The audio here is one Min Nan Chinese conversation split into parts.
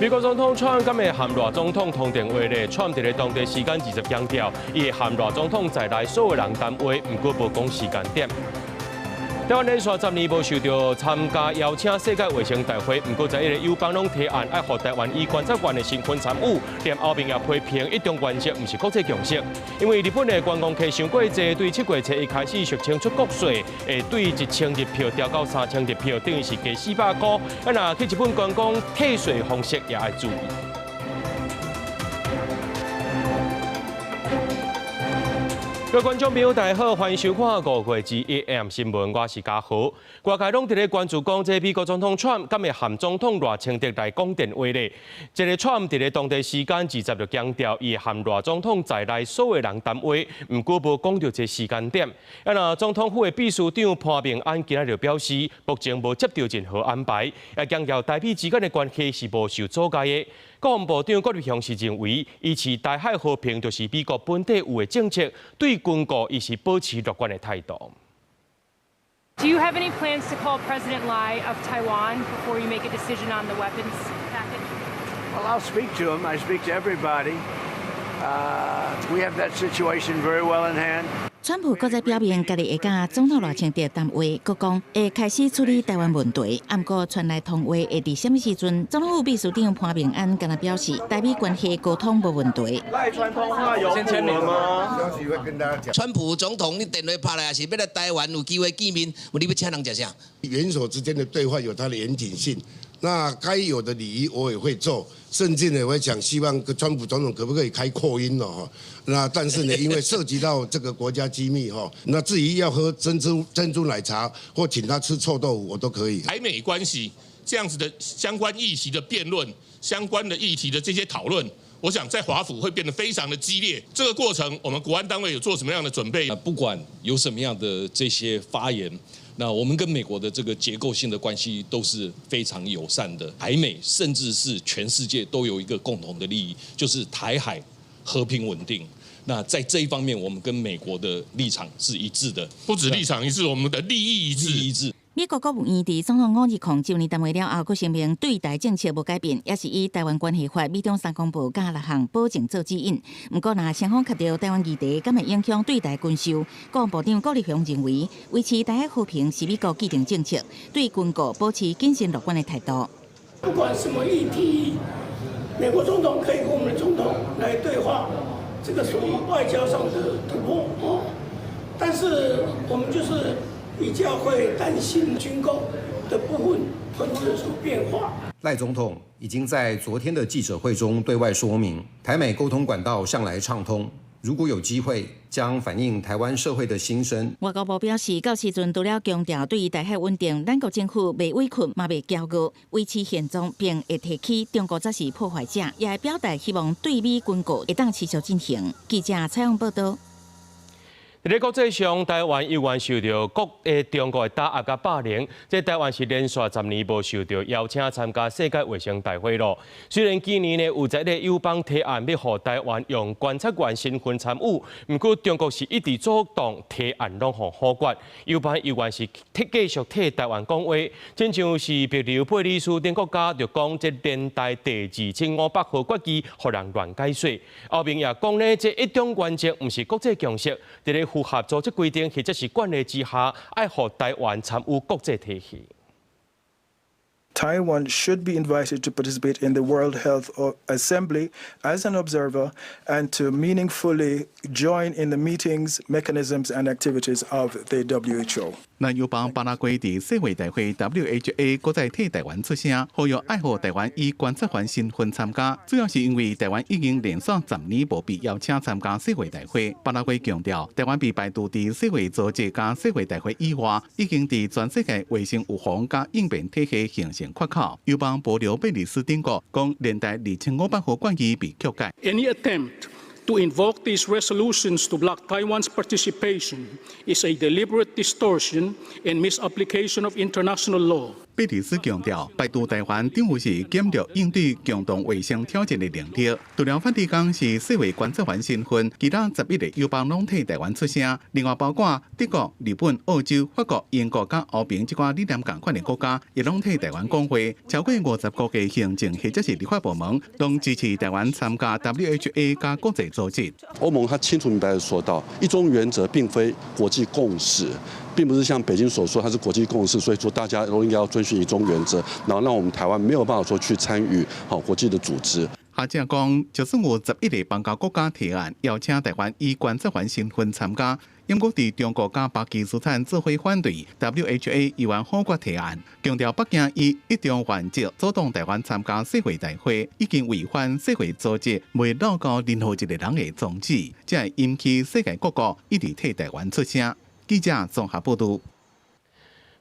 美國總統川普敢會和賴總統通電話咧？川普佇咧當地時間20強調，伊會和賴總統在內所有人談話，毋過無講時間點。台灣連續10年無受著參加邀請世界衛生大會，毋過11個友邦攏提案愛予台灣以觀察員的身份參與，連歐盟也批評一中原則毋是國際共識。因為日本的觀光客傷過濟，對7月初一開始俗稱出國稅，會對1000日票調到3000日票，等於是加400箍。啊，若去日本觀光退稅方式也愛注意。各位觀眾朋友，大家好，歡迎收看5月21 AM 新聞，我是嘉豪。外界攏佇咧關注講，這美國總統川普敢會和總統賴清德來講電話咧？這个川普佇咧當地時間20就強調，伊會和賴總統在內所有人談話，毋過無講著這時間點。啊，若總統府的秘書長潘孟安今仔日表示，目前無接著任何安排，也強調台美之間的關係是無受阻礙的。國防部長郭立雄是認為，維持台海和平就是美國本底有的政策，對軍購伊是保持樂觀的態度。 Do you have any plans to call President Lai of Taiwan before you make a decision on the weapons package? Well, I'll speak to him. I speak to everybody. We have that situation very well in hand. 川普閣再表明，家己會佮總統賴清德談話，閣講會開始處理台灣問題。毋過傳來通話會佇啥物時陣？總統府秘書長潘孟安敢若表示，台美關係溝通無問題。賴川通話有先簽名嗎？川普總統，你電話拍來也是欲來台灣有機會見面，你欲請人食啥？元首之間的對話有它的嚴謹性，那該有的禮儀我也會做，甚至呢，我講希望川普總統可不可以開擴音了哈？那但是呢，因為涉及到這個國家機密哈，那至於要喝珍珠珍珠奶茶或請他吃臭豆腐，我都可以。台美關係這樣子的相關議題的辯論，相關的議題的這些討論，我想在華府會變得非常的激烈。這個過程，我們國安單位有做什麼樣的準備？不管有什麼樣的這些發言，那我們跟美國的這個結構性的關係都是非常友善的。台美甚至是全世界都有一個共同的利益，就是台海和平穩定。那在這一方面，我們跟美國的立場是一致的。不止立場一致，我們的利益一致。一致。美國國務院佇總統5·20周年談話了後，閣聲明對台政策無改變，也是以台灣關係法、美中三公報佮六項保證做指引。毋過，若雙方卡著台灣議題，敢會影響對台軍售？國防部長郭立雄認為，維持台海和平是美國既定政策，對軍購保持謹慎樂觀的態度。不管什麼議題，美國總統可以跟我們的總統來對話，這個屬於外交上的突破哦。但是我們就是。比較會擔心軍購的部分會不會有什麼變化？賴總統已經在昨天的記者會中對外說明，台美溝通管道向來暢通，如果有機會，將反映台灣社會的心聲。外交部表示，到時陣除了強調對於台海穩定，咱國政府袂委屈嘛袂驕傲，維持現狀，並會提起中國才是破壞者，也會表達希望對美軍購會當持續進行。記者採訪報道。佇咧國際上，台灣猶原受著國中國的打壓佮霸凌。這台灣是連續10年無受著邀請參加世界衛生大會囉。雖然今年呢有11個友邦提案欲予台灣用觀察員身份參與，毋過中國是一直阻擋提案攏予否決。友邦猶原是替繼續替台灣講話，親像是帛琉、貝里斯等國家就講這聯大第2500號決議予人亂解說。歐盟也講呢，這一中原則毋是國際共識，佇咧符合組織規定或者是慣例之下，愛予台灣參與國際體系。 Taiwan should be invited to participate in the World Health Assembly as an observer and to meaningfully join in the meetings, mechanisms, and activities of the WHO. 咱友邦巴拉圭佇世衛大會 WHA 閣再替台灣出聲，呼籲愛予台灣以觀察員身份參加，主要是因為台灣已經連續十年無被邀請參加世衛大會。巴拉圭強調，台灣被排除佇世衛組織佮世衛大會以外，已經佇全世界衛生預防佮應變體系形成缺口。友邦帛琉貝里斯等國講，聯大2500號決議被曲解。 Any attempt to invoke these resolutions to block Taiwan's participation is a deliberate distortion and misapplication of international law. 貝里斯強調，排除台灣政府是檢略應對共同衛生挑戰的能力。除了梵蒂岡是世衛觀察員身份，其他11個友邦攏替台灣出聲。另外包括德國、日本、澳洲、法國、英國佮歐盟這寡理念仝款的國家，也攏替台灣講話。超過50國的行政或者是立法部門，攏支持台灣參加 WHA 佮國際組織。歐盟他清楚明白地說到，一中原則並非國際共識。並不是像北京所說，它是國際共識，所以說大家都應該要遵循一中原則，然後讓我們台灣沒有辦法說去參與好國際的組織。學者講，就算有11個邦交國家提案邀請台灣以觀察員身份參加，毋過佇中國佮巴基斯坦做伙反對 WHA 議員否決提案，強調北京以一中原則阻擋台灣參加世衛大會，已經違反世衛組織袂漏勾任何一個人的宗旨，才會引起世界各國一直替台灣出聲。記者綜合報導。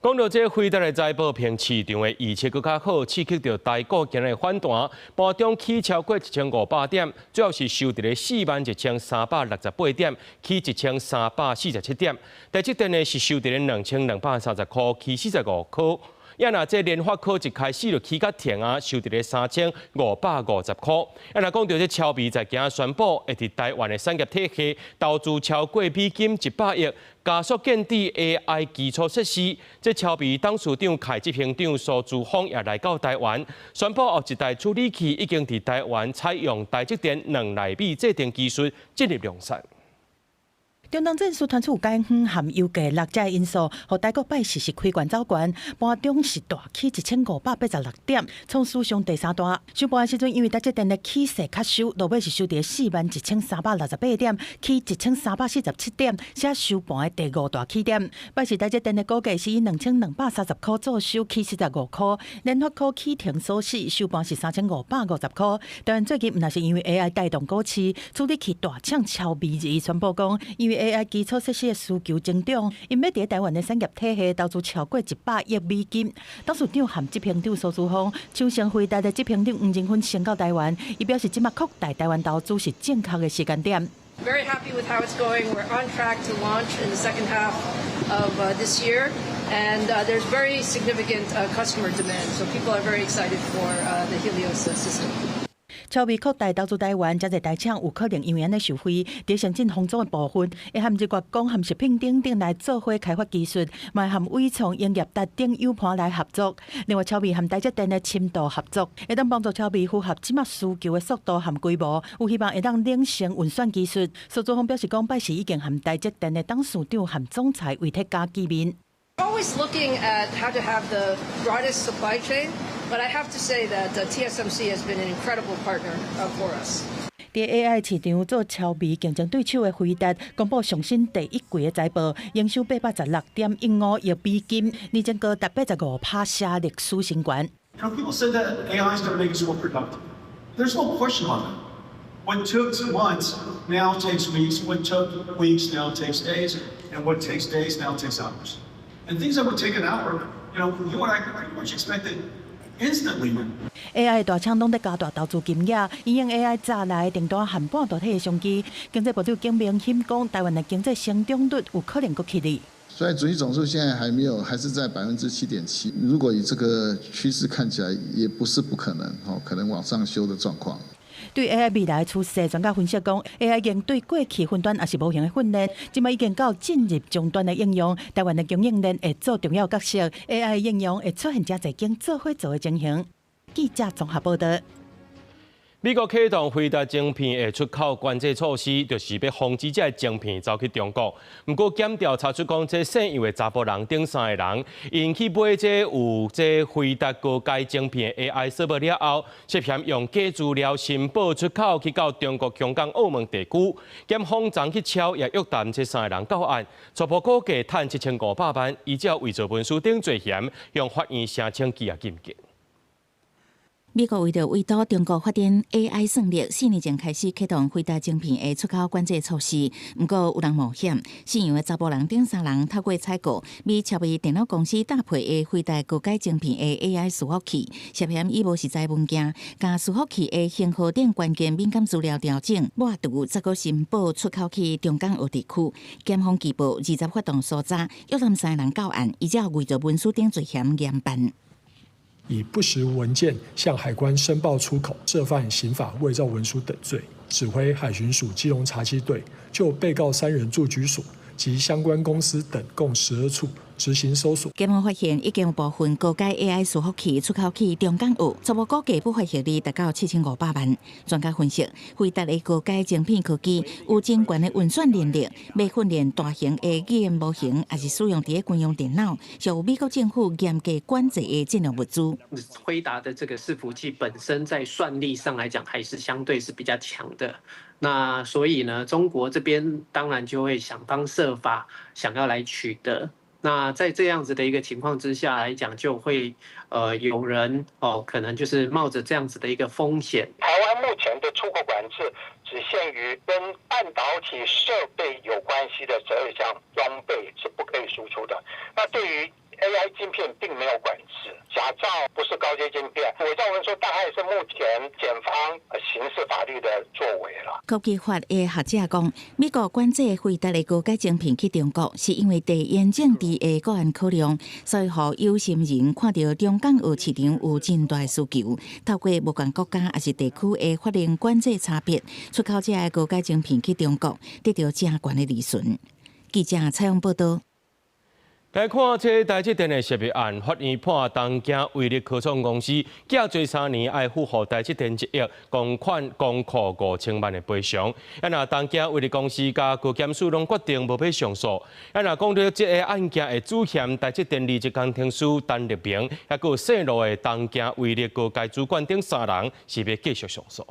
講到這輝達的財報，憑市場的預測閣較好，刺激著台股今日反彈，盤中起超過1500點，最後是收佇咧41,368點，起1347點。台積電呢是收佇咧2230塊，起45塊。啊若這聯發科一開始就起較停啊，收佇咧3550塊。啊若講著這超微在今仔宣布，會佇台灣的產業體系投資超過美金100億，加速建置 AI 基礎設施。這超微董事長暨執行長蘇姿豐也來到台灣，宣布後一代處理器已經佇台灣採用台積電2納米製程技術進入量產。中東戰事傳出有解遠含油價落這因素，予台股拜四是開懸走懸，盤中是大起1586點，創史上第三大。收盤時陣，因為台積電的起勢較收，落尾是收佇41,368點，起1347點，寫收盤的第五大起點。拜四台積電的股價是以2230塊做收，起45塊，聯發科起停鎖死，收盤是3550塊。當然最近毋但是因為 AI 帶動股市，處理器大廠超微日宣布講，因為 AI 基礎設施的需求增長，𪜶欲佇台灣的產業體系投資超過100億美金。董事長和執行長蘇姿豐搶先輝達的執行長黃仁勳先到台灣，伊表示這馬擴大台灣投資是正確的時間點。 Very happy with how it's going. We're on track to launch in the second half of this year, and there's very significant customer demand. So people are very excited for the Helios system. 超微擴大投資台灣，遮濟台廠有可能因為按呢受惠，佇先進封裝的部分，會和日月光和食品等等來做伙開發技術，嘛會和緯創、英業達等友伴來合作。另外，超微和台積電的深度合作，會當幫助超微符合這馬需求的速度和規模，有希望會當領先運算技術。蘇姿豐表示講，拜四已經和台積電的董事長和總裁委託加見面。 Always looking at how to have the broadest supply chain, but I have to say that TSMC has been an incredible partner for us. 佇 AI 市場做超微競爭對手的輝達，公布上新第一季的財報，營收816.15億美金，年增高達85%，寫歷史新高。 You know, people said that AI is going to make us more productive. There's no question on that. What took months now takes weeks. What took weeks now takes days. And what takes days now takes hours. And things that would take an hour, you and I pretty much expect it instantly. AI 大廠攏佇加大投資金額，因應 AI 帶來訂單和半導體的商機。經濟部長景明鑫講，台灣的經濟成長率有可能閣起哩。所以主計總處現在還沒有，還是在7.7%。如果以這個趨勢看起來，也不是不可能，可能往上修的狀況。對 AI 未來趨勢，專家分析講，AI 應對過去雲端抑是模型的訓練，這馬已經到進入終端的應用。台灣的供應鏈會做重要角色，AI 應用會出現誠濟間做伙做的情形。記者綜合報導。美國啟動輝達晶片的出口管制措施，就是欲防止這个晶片走去中國。毋過檢調查出講，這姓楊的查埔人等三个人，𪜶去買這有這輝達高階晶片的 AI 設備了後，涉嫌用假資料申報出口去到中國香港、澳門地區。檢方昨去敲也約談這三个人到案，初步估計趁7500萬，依照偽造文書等罪嫌，向法院申請羈押禁見。美國為著圍堵中國發展 AI 算力，4年前開始啟動輝達晶片的出口管制措施。毋過有人冒險，姓楊的查埔人等三人透過採購美超微電腦公司搭配的輝達高階晶片的 AI 伺服器，涉嫌以無實在文件，共伺服器的型號等關鍵敏感資料調整，抹除，再閣申報出口去中港澳地區。檢方據報二十發動搜查，約談三人到案，依照偽造文書等罪嫌嚴辦。以不實文件向海關申報出口，涉犯刑法偽造文書等罪。指揮海巡署基隆查緝隊就被告三人住居所及相關公司等共12處執行搜索。檢方發現已經有部分高階 AI 伺服器出口去中港澳，初步估計不法獲利達到7500萬。專家分析，輝達的高階晶片科技有真懸的運算能力，欲訓練大型的語言模型，抑是使用佇軍用電腦，是有美國政府嚴格管制的戰略物資。輝達的這個伺服器本身在算力上來講，還是相對是比較強的。那所以呢，中國這邊當然就會想方設法想要來取得。那在這樣子的一個情況之下來講，就會有人哦，可能就是冒着這樣子的一個風險。台灣目前的出口管制只限於跟半導體設備有關係的12項裝備是不可以輸出的。那對於 AI 晶片並沒有管制，假造不是高階晶片，偽造文書大概是目前檢方刑事法律的作為了。科技法的學者講，美國管制輝達的高階晶片去中國，是因為地緣政治的國安考量，所以予有心人看著中港澳市場有真大需求，透過無仝國家抑是地區的法令管制差別，出口這个高階晶片去中國，得著誠懸的利潤。記者採訪報道。來看這台積電的涉密案，法院判東京威力科創公司寄罪3年，愛付予台積電1億公款公庫5000萬的賠償。啊，若東京威力公司佮高檢署攏決定無欲上訴。啊，若講著這个案件的主嫌台積電離職工程師陳立明，抑閣有姓羅的東京威力高階主管等三人，是欲繼續上訴。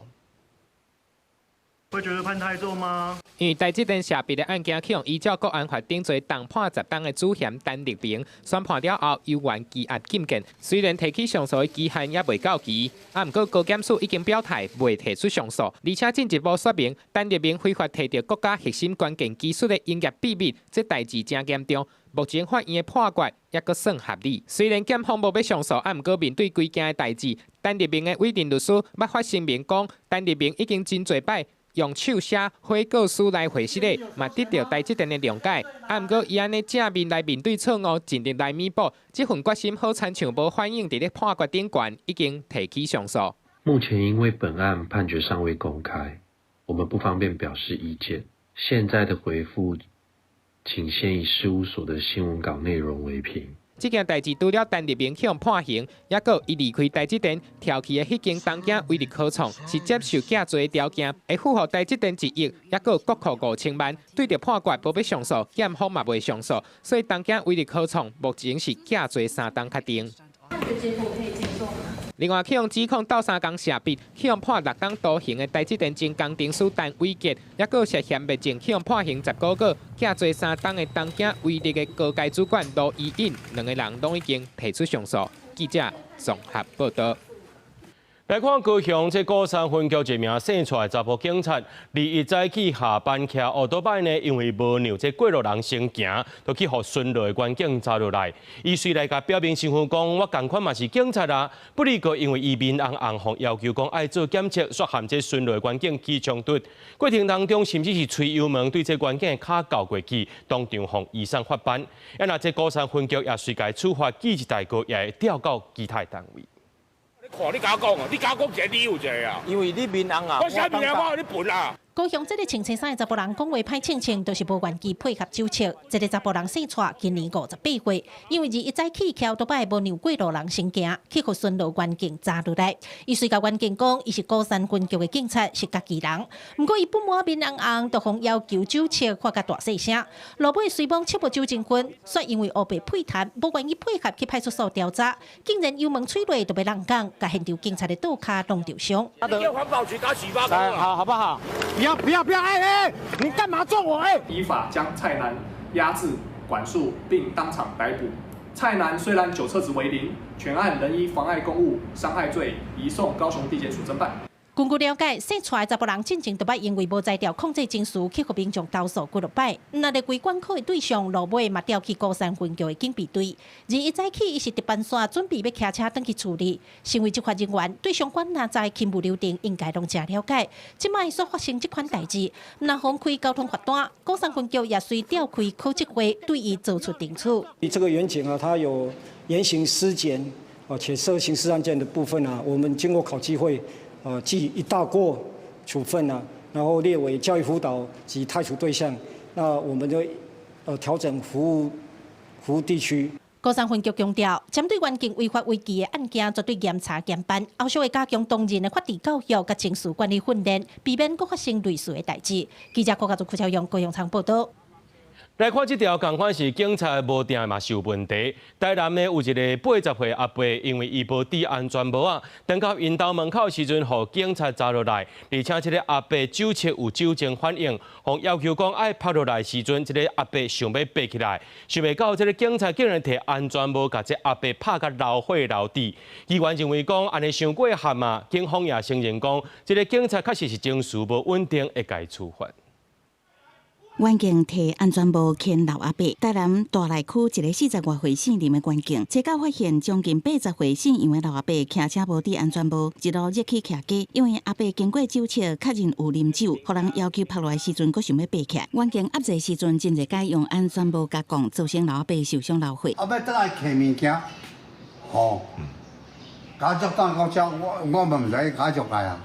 會覺得判太重嗎？因為台積電涉密的案件，去予依照國安法定罪重判10冬的主嫌陳立明，宣判了後，猶原羈押禁見。雖然提起上訴的期限猶未到期，啊，毋過高檢署已經表態袂提出上訴，而且進一步說明陳立明非法提著國家核心關鍵技術的營業秘密，這代誌誠嚴重。目前法院的判決猶閣算合理。雖然檢方無欲上訴，啊，毋過面對規件的代誌，陳立明的委任律師捌發聲明講，陳立明已經真濟擺用手寫悔過書來回釋的，嘛得著台積電的諒解。啊，毋過伊按呢正面來面對錯誤，盡力來彌補，這份決心好親像無反映佇咧判決頂懸，已經提起上訴。目前因為本案判決尚未公開，我們不方便表示意見。現在的回覆，請先以事務所的新聞稿內容為憑。這件代誌除了陳立明去予判刑，猶閣伊離開台積電調去的彼間東京威力科創是接受寄罪的條件，會付予台積電1億，猶閣國庫5000萬。對著判決無欲上訴，檢方嘛袂上訴，所以東京威力科創目前是寄罪3冬確定。另外，去予指控鬥相共涉密，去予判6冬徒刑的台積電前工程師陳偉傑，抑閣涉嫌賣證，去予判刑10個月，寄罪3冬的東京威力的高階主管盧怡穎，兩个人攏已經提出上訴。記者綜合報道。來看高雄這鼓山分局一名姓蔡的查埔警察，21早起下班騎烏多擺呢，因為無讓這過路人先行，就去予巡邏的員警查落來。伊隨來共表明身份，講我仝款嘛是警察啊。不過因為伊面紅紅，予要求講愛做檢測，煞和這巡邏的員警起衝突。過程當中，甚至是捶油門對這員警的跤轎過去，當場予移送法辦。啊，若這鼓山分局也隨共處罰記一大過，也會調到其他單位。看你敢講哦，你敢講一個理由一個啊？因為你面紅啊！我啥面紅？我予你笨啊！高雄這个穿青衫的查埔人講話歹銃銃，就是無願意配合酒測。這个查埔人姓蔡，今年58歲，因為21早起騎歐多擺無讓過路人先行，去予巡邏員警查落來。伊隨共員警講，伊是鼓山分局的警察，是家己人。毋過伊不滿面紅紅，就予要求酒測，喊甲大細聲。路尾隨摸測無酒精薰，煞因為烏白屁談，無願意配合去派出所調查，竟然油門催落就欲挵工，共現場警察的倒跤弄著傷。叫環保局打洗發好，好不好？不要不要不要！哎哎，你幹嘛撞我？哎！依法將蔡男押至管束，並當場逮捕。蔡男雖然酒測值為零，全案仍依妨礙公務傷害罪移送高雄地檢署偵辦。根據了解，姓蔡的查埔人進前就捌因為無才調控制情緒，去予民眾投訴幾落擺。若列歸管考的對象，路尾嘛調去鼓山分局的警備隊。21早起，伊是值班煞準備欲騎車轉去處理。身為執法人員，對相關若在勤務流程應該攏誠了解。這擺煞發生這款代誌，毋但予開交通罰單，鼓山分局也隨調開考績會對伊做出懲處。你這個員警啊，他有言行失檢。哦，且涉刑事案件的部分啊，我們經過考紀會，記一大過處分啊，然後列為教育輔導及汰除對象，那我們就調整服務地區。高山分局強調，針對員警違法違紀的案件，絕對嚴查嚴辦，後續會加強當人的法治教育佮情緒管理訓練，避免閣發生類似的代誌。記者郭家族邱超勇高雄場報道。來看這條，仝款是警察無定嘛是有問題。台南呢有一个80歲阿伯，因為伊無戴安全帽仔，等到𪜶兜門口時陣，予警察查落來，而且這个阿伯酒測有酒精反應，予要求講愛拍落來時陣，這个阿伯想欲爬起來，想袂到這个警察竟然提安全帽共這阿伯拍共流血流滴。議員認為講按呢傷過狠啊，警方也承認講，這个警察確實是情緒無穩定，會共處罰。員警提安全帽牽老阿伯，台南大內區一个40外歲姓林的員警，查到發現將近80歲姓楊的老阿伯騎車無戴安全帽，一路熱氣騎機，因為阿伯經過酒測確認有啉酒，予人要求拍落來時陣，閣想欲爬起來。員警壓制時陣，真濟擺用安全帽共摃，造成老阿伯受傷流血。後尾倒來提物件，吼，家屬等到遮，我嘛毋知家屬來啊，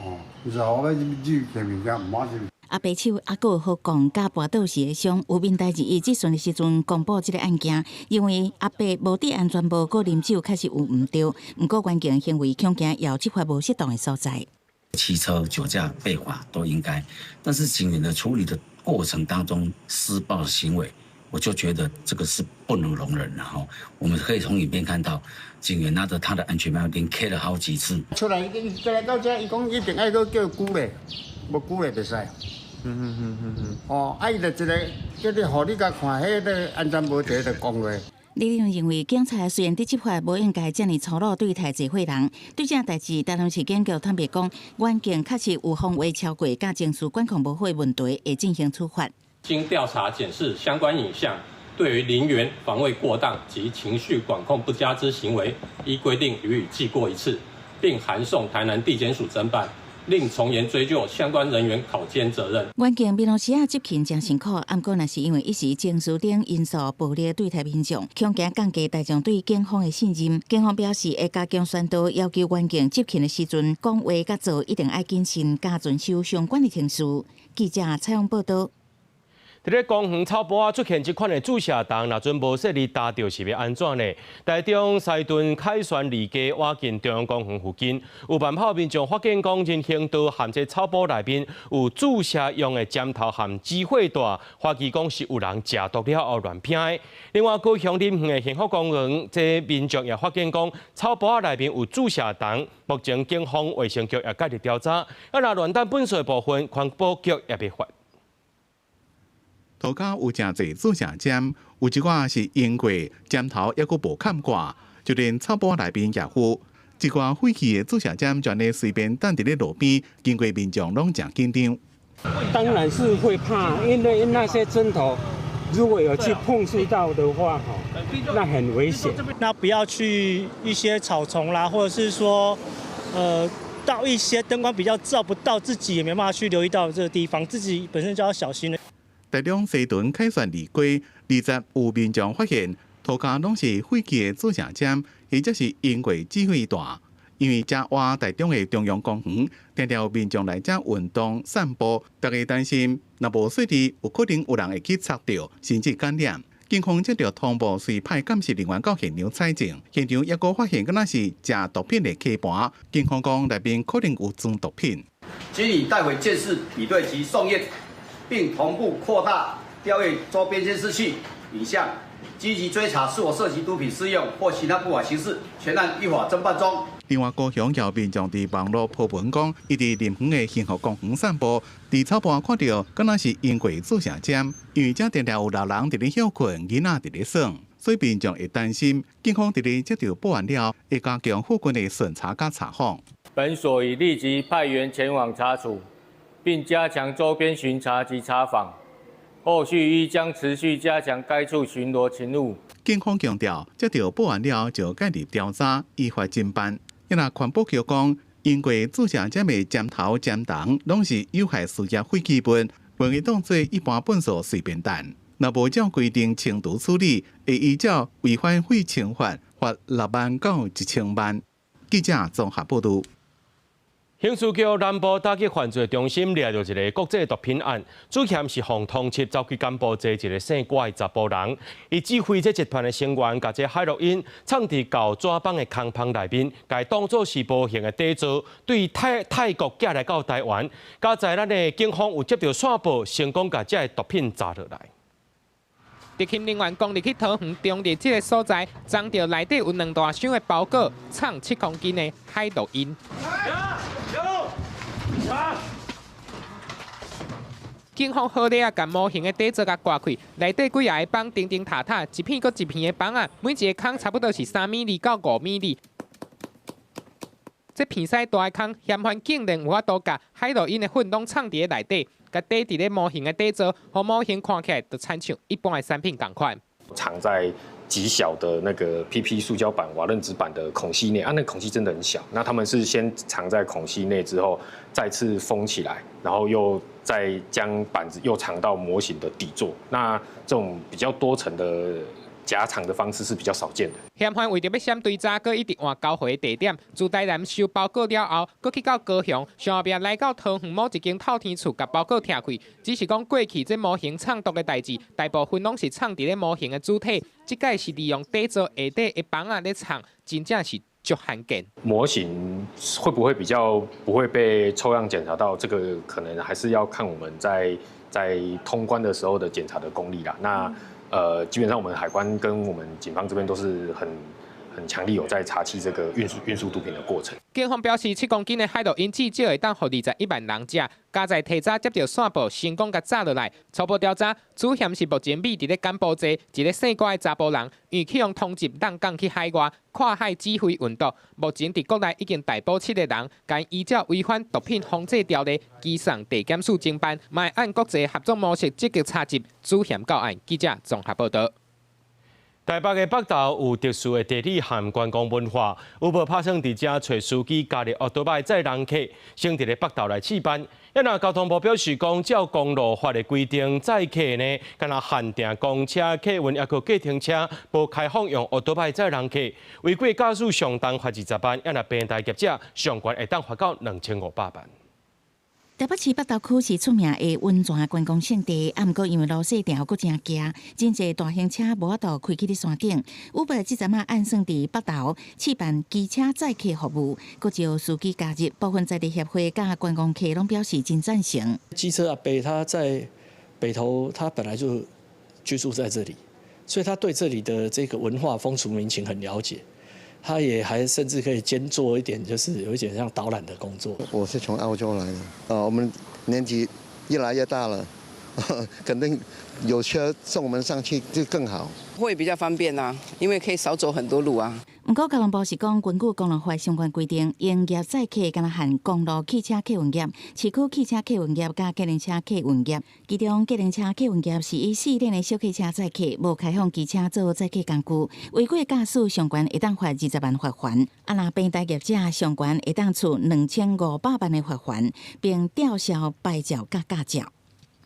吼，就是後尾去提物件，毋好是。阿伯手猶閣予摃佮跋倒時的傷，有民代二質詢的時陣公布這个案件，認為阿伯無戴安全帽，閣啉酒確實有毋對，毋過員警行為恐驚有執法無適當的所在。騎車酒駕被罰都應該，但是警員的處理的過程當中施暴的行為，我就覺得這個是不能容忍的哈。我們可以從影片看到，警員拿着他的安全帽連 K 了好幾次。出來，出來到這，伊講一定愛閣叫拘咧，無拘咧袂使。哦，啊，伊就一个叫你，予你共看，彼个安全帽一个就摃落。李立認為，警察雖然佇執法，無應該遮爾粗魯對待這伙人。對這代誌，台南市警局坦白講，員警確實有防衛超過，佮情緒管控無好的問題，會進行處罰。經調查檢視相關影像，對於林員防衛過當及情緒管控不佳之行為，依規定予以記過一次，並函送台南地檢署偵辦。另從嚴追究相關人員考監責任。員警平常時啊執勤誠辛苦，毋過若是因為一時情緒等因素暴力對待民眾，恐驚降低大眾對警方的信任。警方表示會加強宣導，要求員警執勤的時陣講話佮做一定愛謹慎，佮遵守相關的程序。記者採訪報導。佇咧公園草埔仔出現這款的注射筒，若準無細膩踏著是欲按怎呢？台中西屯凱旋二街倚近中央公園附近，有慢跑民眾發現講人行道和這草埔內面有注射用的針頭和止血帶，懷疑講是有人食毒了後亂拋的。另外，高雄林園的幸福公園，這民眾也發現講草埔仔內面有注射筒，目前警方衛生局也介入調查。啊，若亂擲糞埽的部分，環保局也欲罰。塗跤有誠濟注射針，有一寡是用過針頭，猶閣無崁蓋，就連草埔內面也有。一寡廢棄的注射針，就按呢隨便擲佇咧路邊，經過民眾攏誠緊張。當然是會怕，因為那些針頭如果有去碰觸到的話，那很危險。那不要去一些草叢啦，或者是說，到一些燈光比較照不到，自己也沒辦法去留意到這個地方，自己本身就要小心了。台中西屯凱旋二街20有民眾發現塗跤攏是廢棄的注射針，或者是用過止血帶。因為遮倚台中的中央公園，定定有民眾來遮運動散步，大家擔心若無細膩，有可能有人會去插著，甚至感染。警方接著通報，隨派鑑識人員到現場採證，現場猶閣發現敢若是食毒品的吸盤。警方講內面可能有裝毒品。經已帶回鑑識比對及送驗。並同步擴大調閱周邊監視器影像，積極追查是否涉及毒品施用或其他不法形式，全案依法偵辦中。另外，高雄有民眾佇網路 po 文講，伊佇林園的幸福公園散步，佇草埔看著，敢若是用過注射針，因為遮定定有老人佇咧歇睏，囡仔佇咧耍，所以民眾會擔心。警方佇咧接著報案了，會加強附近的巡查佮查訪。本所已立即派員前往查處。並加強周邊巡查及查訪，後續亦將持續加強該處巡邏勤務。警方強調，接著報案了就介入調查，依法偵辦。若環保局講，用過注射針的針頭、針筒，攏是有害事業廢棄物，袂當做一般糞埽隨便擲。若無照規定程度處理，會依照違反廢清法罰6萬到1000萬。記者綜合報導。刑事局南部打擊犯罪中心掠著一个國際毒品案，主嫌是予通緝走去柬埔寨一个姓郭的查埔人，伊指揮這集團的成員，共這海洛因藏佇厚紙板的空芳內面，共伊當做是模型的底座，對泰泰國寄來到台灣。佳哉咱的警方有接著線報，成功共這个毒品查落來。執勤人員攻入去桃園中壢這个所在，裝著內底有兩大箱的包裹，藏7公斤的海洛因。警方好咧啊，共模型的底座共割開，內底幾仔个板釘釘塔塔，一片閣一片的板仔，每一个空差不多是3米2到5米2。這片西大的空，嫌犯竟然有法度共海洛因的粉攏藏佇咧內底，共底佇咧模型的底座，予模型看起來就親像一般的產品仝款。藏在極小的那個 PP 塑膠板、瓦楞紙板的孔隙內，啊，那個孔隙真的很小。那他們是先藏在孔隙內之後，再次封起來，然後又再將板子又藏到模型的底座。那這種比較多層的夾藏的方式是比較少見的。嫌犯為著欲閃追查，閣一直換交回地點。自台南收包裹了後，閣去到高雄，上後壁來到桃園某一間透天厝，共包裹拆開。只是講過去這模型藏毒的代誌，大部分攏是藏佇咧模型的主體。這擺是利用底座下底的板仔咧藏，真正是足罕見。模型會不會比較不會被抽樣檢查到？這個可能還是要看我們在通關的時候的檢查的功力啦。那基本上我們海關跟我們警方這邊都是很強力有在查緝這個運輸毒品的過程。警方表示，7公斤的海洛因至少會當予21萬人食。佳哉提早接著線報，成功共查落來。初步調查，主嫌是目前匿佇咧柬埔寨一个姓郭的查埔人，因為去予通緝浪港去海外跨海指揮運毒。目前佇國內已經逮捕7個人，共依照違反毒品防制條例，移送地檢署偵辦，嘛會按國際合作模式積極查緝主嫌到案。記者綜合報導。台北的北投有特殊的地理和觀光文化，有無拍算佇遮揣司機加入歐多擺載人客，先佇咧北投來試辦。啊若交通部表示講，照公路法的規定，載客呢，敢若限定公車、客運抑閣計程車，無開放用歐多擺載人客，違規駕駛上重罰20萬，啊若平台業者上懸會當罰到2500萬。台北市北投區是出名的溫泉觀光勝地，啊，毋過因為路細條，閣誠狹，真濟大型車無法度開去咧山頂。Uber 這陣仔按算佇北投試辦機車載客服務，閣招司機加入，部分在地協會佮觀光客攏表示真贊成。機車阿伯他在北投，他本來就居住在這裡，所以他對這裡的這個文化風俗民情很了解。他也還甚至可以兼做一點，就是有一點像導覽的工作。我是從澳洲來的，啊，我們年紀越來越大了，肯定有車送我們上去就更好。會比較方便啊，因為可以少走很多路啊。毋過交通部是講，根據公路法相關規定，營業載客敢若限公路汽車客運業、市區汽車客運業佮計程車客運業。其中，計程車客運業是以四輪的小客車載客，無開放機車做載客工具。違規駕駛上懸會當罰20萬罰鍰，啊若平台業者上懸會當處2500萬的罰鍰，並吊銷牌照佮駕照。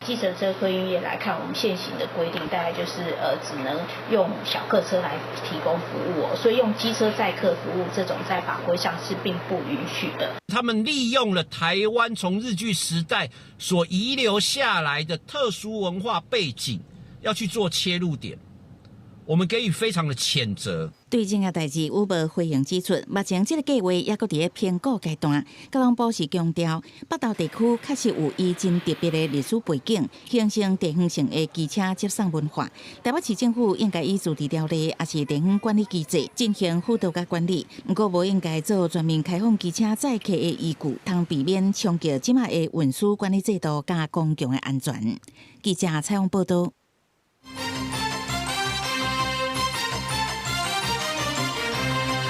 計程車客運業來看，我們現行的規定大概就是只能用小客車來提供服務哦，所以用機車載客服務這種在法規上是並不允許的。他們利用了台灣從日據時代所遺留下來的特殊文化背景，要去做切入點，我們給予非常的譴責。對這個代誌，Uber 回應指出，目前這個計劃猶閣佇咧評估階段。交通部是強調，北投地區確實有伊真特別的歷史背景，形成地方性的機車接送文化。台北市政府應該依自治條例，抑是地方管理機制進行輔導佮管理。毋過，無應該做全面開放機車載客的依據，通避免衝擊這馬的運輸管理制度佮公共的安全。記者採訪報導。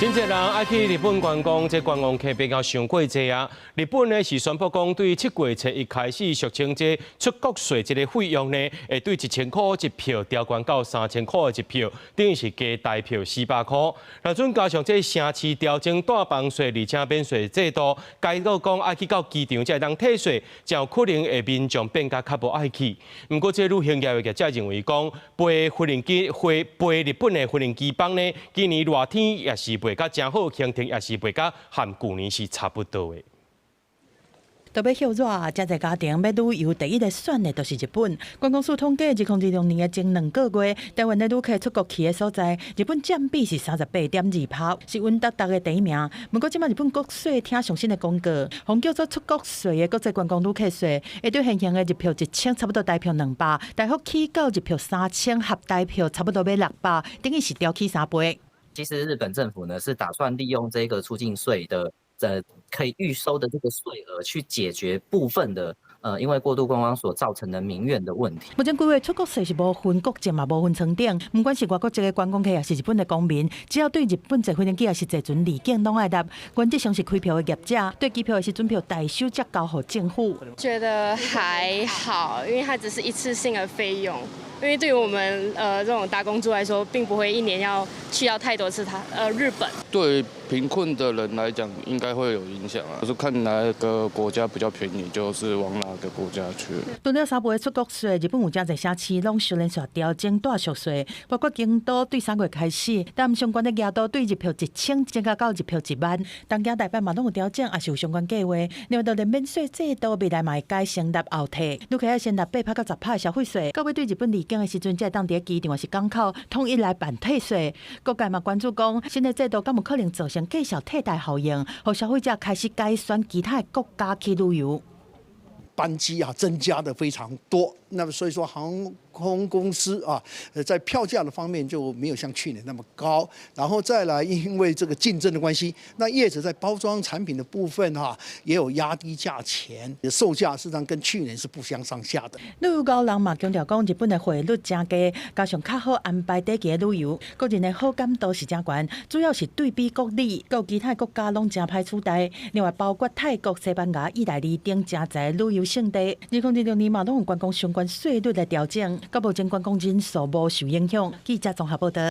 真濟人愛去日本觀光，這觀光客比較傷過濟啊。日本呢是宣布講，對7月初一開始，俗稱這出國稅這个費用呢，會對1000箍一票調懸到3000箍的一票，等於是加台票400箍。若準加上這城市調整帶房稅，而且免稅制度，改到講愛去到機場才會當退稅，就有可能會民眾變甲較無愛去。毋過，這旅行業的業者認為講，飛飛行機飛飛日本的飛行機班呢，今年熱天也是袂甲誠好，行程也是袂甲和舊年是差不多的。特別歇熱，誠濟家庭欲旅遊，第一个選的就是日本。觀光署統計，2026年的前2個月，台灣的旅客出國去的所在，日本佔比是38.2%，是穩達達的第一名。毋過，這擺日本國稅廳上新的公告，予叫做出國稅的國際觀光旅客稅，會對現行的日票1000，差不多台票200，大幅起到日票3000，合台票差不多欲600，等於是調起3倍。其實日本政府呢是打算利用這個出境稅的，可以預收的這個稅額去解決部分的，因為過度觀光所造成的民怨的問題。目前規劃出國稅是無分國籍嘛，無分艙等，毋管是外國籍的觀光客，抑是日本的公民，只要對日本坐飛機抑是坐船離境，攏愛納。原則上是開票的業者，對機票的時陣票代收才交予政府。覺得還好，因為它只是一次性的費用。因為對於我們這種打工族來說，並不會一年要去到太多次他日本。對貧困的人來講，應該會有影響啊。就是看哪個國家比較便宜，就是往哪個國家去。除了3倍出國稅，日本有誠濟城市攏小連續調整住宿稅，包括京都對3月開始，但相關的額度對日票1000增加到日票1萬。東京、台北嘛攏有調整，也是有相關計劃。另外，就連免稅制度未來嘛會改先納後退，旅客愛先納8趴到10趴的消費稅，到尾對日本離境的時陣，才會當佇機場抑是港口統一來辦退稅。各界嘛關注講，新的制度敢有可能造成價數替代效應，予消費者開始改選其他的國家去旅遊。班機啊增加的非常多，那麼所以說航空公司啊，在票價的方面就沒有像去年那麼高。然後再來，因為這個競爭的關係，那業者在包裝產品的部分哈，也有壓低價錢，售價實際上跟去年是不相上下的。旅遊高人嘛強調講，日本的匯率誠低，加上較好安排短期的旅遊，個人的好感度是誠懸，主要是對比國內，閣有其他國家攏誠歹取代。另外，包括泰國、西班牙、意大利等誠濟旅遊勝地，2026年嘛攏有觀光相關稅率來調整，到目前觀光人數無受影響。記者綜合報導。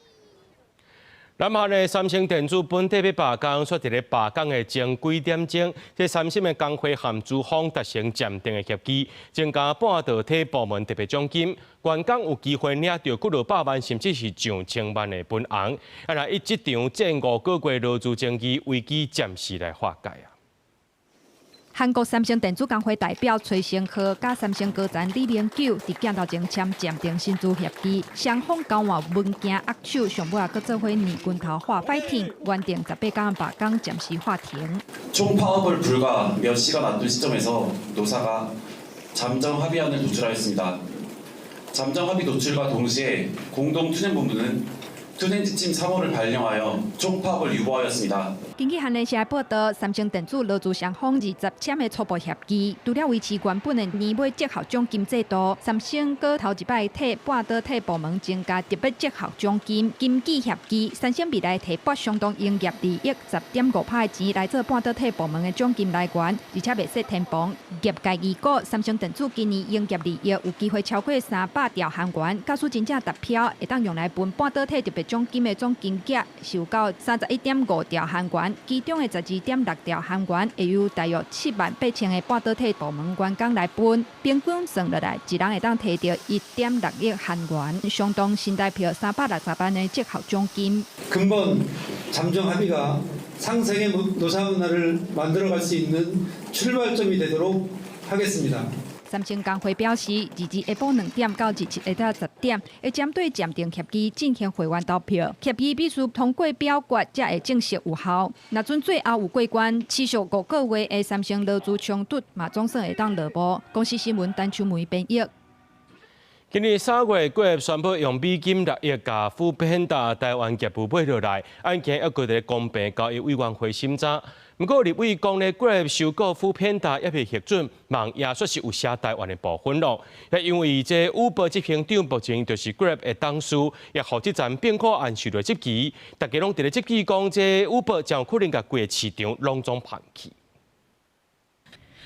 南韓的三星電子本底欲罷工，煞佇咧罷工的前幾點鐘，這三星的工會和資方達成暫定的協議，增加半導體部門特別獎金，員工有機會領到幾落百萬，甚至是上千萬的分紅。啊，若以這場戰5個月勞資爭議危機暫時來化解啊。韓國三星電子工會代表崔成浩佮三星高層李明久佇鏡頭前簽暫定薪資協議，雙方交換文件握手，上尾仔閣做伙捏拳頭喊 fighting，原定18工罷工暫時喊停。 총파업을 불과 몇 시간 앞둔 시점에서 노사가 잠정 합의안을 도출하였습니다. 잠정 합의 도출과 동시에 공동투쟁본부는 투쟁 지침 3호를 발령하여 총파업을 유보하였습니다. 根據韓聯社報導，三星電子勞資雙方20簽的初步協議，除了維持原本的年尾績效獎金制度，三星閣頭一擺替半導體部門增加特別績效獎金。根據協議，三星未來提撥相當營業利益10.5%的錢來做半導體部門的獎金來源，而且袂使填簿。業界預估，三星電子今年營業利益有機會超過300兆韓元，假使真正達標，會當用來分半導體特別獎金的總金額是有到31.5兆韓元。其中的12.6兆韓元會由大約7萬8千个半導體部門員工來分，平均算落來，一人會當提著1.6億韓元，相當新台票360萬的績效獎金。 금번 잠정 합의가 상생의 노사문화를 만들어갈 수 있는 출발점이 되도록 하겠습니다. 三星工會表示，22下晡2點到27下晝10點，會針對暫定協議進行會員投票。協議必須通過表決，才會正式有效。若準最後有過關，持續5個月的三星勞資衝突嘛，總算會當落幕。公視新聞陳秋梅編譯。今年3月，國宣布用美金6億共 foodpanda 台灣業務買落來，案件猶閣佇咧公平交易委員會審查。毋過立委講咧，Grab 收購 foodpanda 猶未核准，網頁煞是有寫台灣的部分咯。也因為這 Uber 執行長目前就是 Grab 的董事，也予這層併購案受著質疑，大家攏佇咧質疑講，這 Uber 將可能共規个市場攏總捧去。